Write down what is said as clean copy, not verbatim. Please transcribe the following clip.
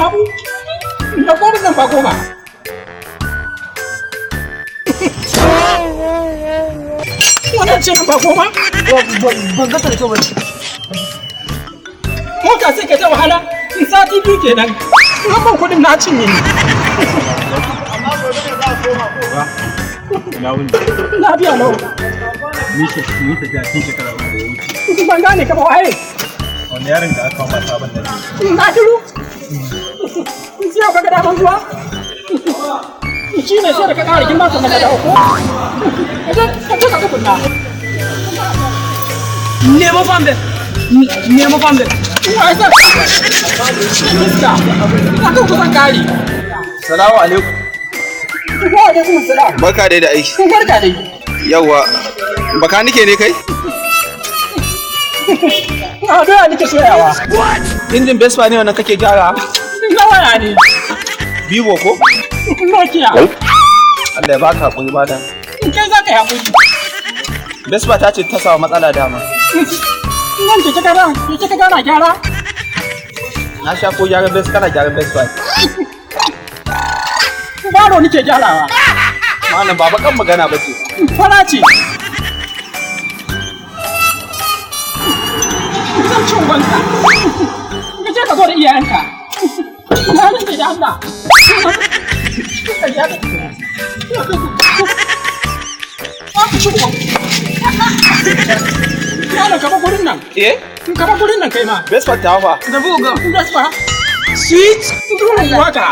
Abu, da goma nan ba 10. Wannan ce ba 10? Ban ga ta da kyau ba. Mota sai ka ta wahala, sati 2 kenan. Rabon kuɗin na cinye ni. Ina wuni. Lafiya lau. Ni ce ni tafiya tun shekara 3 da ya wuce. Ban gane ka ba, waye? Wani yaron da aka ma sabon nan ne. Na shiru. Sai yau ka ga daman zuwa? Shi ne sai da ka ƙara girma sannan ka dawo ko? Ka je ka tsugunna. Nemo fambe. Nemo fambe. Wa ya sa? Iska. Ina kan kusan kare. Salamu alaikum. Wa alaikum salam. Barka dai da aiki. Barka dai. Yawwa. Bakanike ne kai? A doya nake soyawa. Injin Vespa ne wannan kake gyara? Na waya ne. Vivo ko? Nokia. Allah ya baka hakuri malam. Kai za ka yi hakuri. Vespa ta ce ta samu matsala dama. Nan keke ka keke ka gana gyara. Na sha ko gyaran Vespa, kana gyaran Vespa. Baro nake gyarawa. Malam ba bakan magana ba ce. Fara ce. Zan ci ubanka. Ka je ka zo da iyayenka. Na rike da Allah. Ka ci uban. Yaro ka bar gurin nan. Eh? Ka bar gurin nan kai ma. Vespa ta fa. Tafi uga. Vespa. Sweet. Durin waka.